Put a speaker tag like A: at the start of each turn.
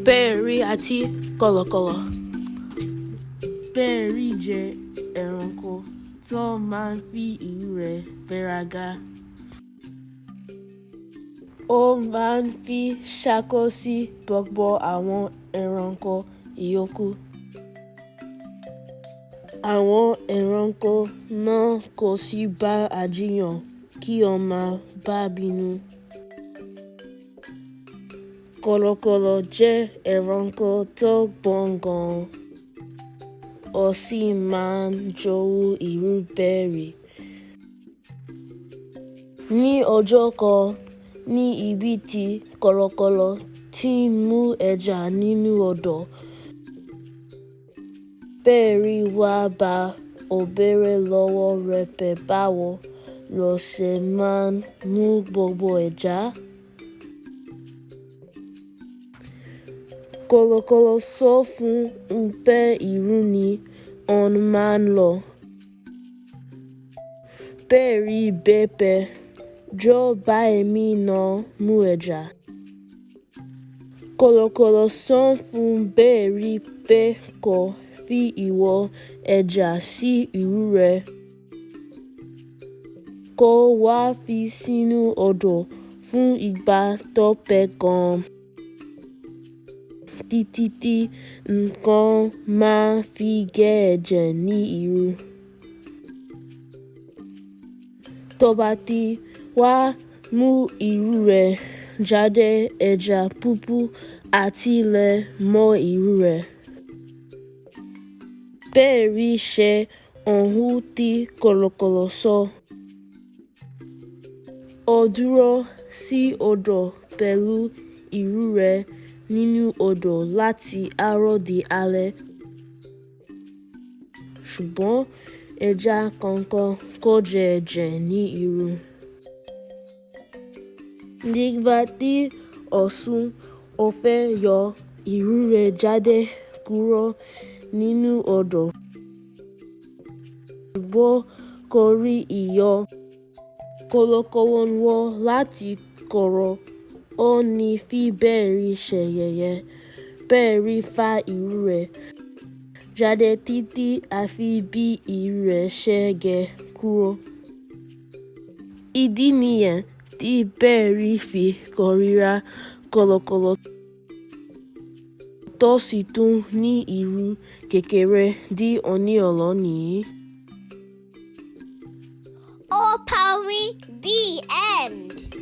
A: Bẹ́ẹ̀rì àti Kọ̀lọ̀kọ̀lọ̀. Bẹ́ẹ̀rì jẹ́ ẹranko tó máa ń fi ìrù rẹ̀ gbéraga. Ó máa ń fi ṣakọ sí gbogbo àwọn ẹranko ìyókù. Àwọn ẹranko náà kò sì bá a jiyàn kí ó má baà bínú. Kọ̀lọ̀kọ̀lọ̀ jẹ́ ẹranko tó gbọ́n gan-an, ó sì máa ń jowú irú Bẹ́ẹ̀rì. Ní ọjọ́ kan, ní ibi tí Kọ̀lọ̀kọ̀lọ̀ ti ń mú ẹja nínú odò, Bẹ́ẹ̀rì wá bá a. Ó béèrè lọ́wọ́ rẹ̀ pé báwo ló ṣe máa ń mú gbogbo ẹja. Kọ̀lọ̀kọ̀lọ̀ sọ fún un pé ìrù ni òun máa ń lò. Bẹ́ẹ̀rì bẹ̀ẹ́ pé, jọ̀ọ́ bá èmi náà mú ẹja. Kọ̀lọ̀kọ̀lọ̀ sọ fún Bẹ́ẹ̀rì pé kó fi ìwọ̀ ẹja sí ìrù rẹ̀, kó wá fi sínú odò fún ìgbà tó pẹ́ gan-an títí tí nǹkan máa fi gé ẹ̀jẹ̀ ní ìrù. Tó bá ti wá mú ìrù rẹ̀ jáde, ẹja púpọ̀ á ti lẹ̀ mọ́ ìrù rẹ̀. Bẹ́ẹ̀rì ṣe ohun tí Kọ̀lọ̀kọ̀lọ̀ sọ. Ó dúró sí odò pẹ̀lú ìrù rẹ̀ nínú odò láti àárọ̀ di alẹ́, ṣùgbọ́n ẹja kankan kò jẹ ẹ̀jẹ̀ ní ìrù. Nígbà tí ó sùn, ó fẹ́ yọ ìrù rẹ̀ jáde kúrò nínú odò, ṣùgbọ́n kò rí i yọ. Kọ̀lọ̀kọ̀lọ̀ ń wò láti kọ̀rọ̀, ó ń fi Bẹ́ẹ̀rì ṣe yẹ̀yẹ́. Bẹ́ẹ̀rì fa ìrù rẹ̀ jáde títí àfi bí ìrù rẹ̀ ṣe gé kúrò. Ìdí nìyẹn tí Bẹ́ẹ̀rì fi kórìíra Kọ̀lọ̀kọ̀lọ̀ tó sì tún ní ìrù kékeré di òní olónìí.
B: Ó parí. The end.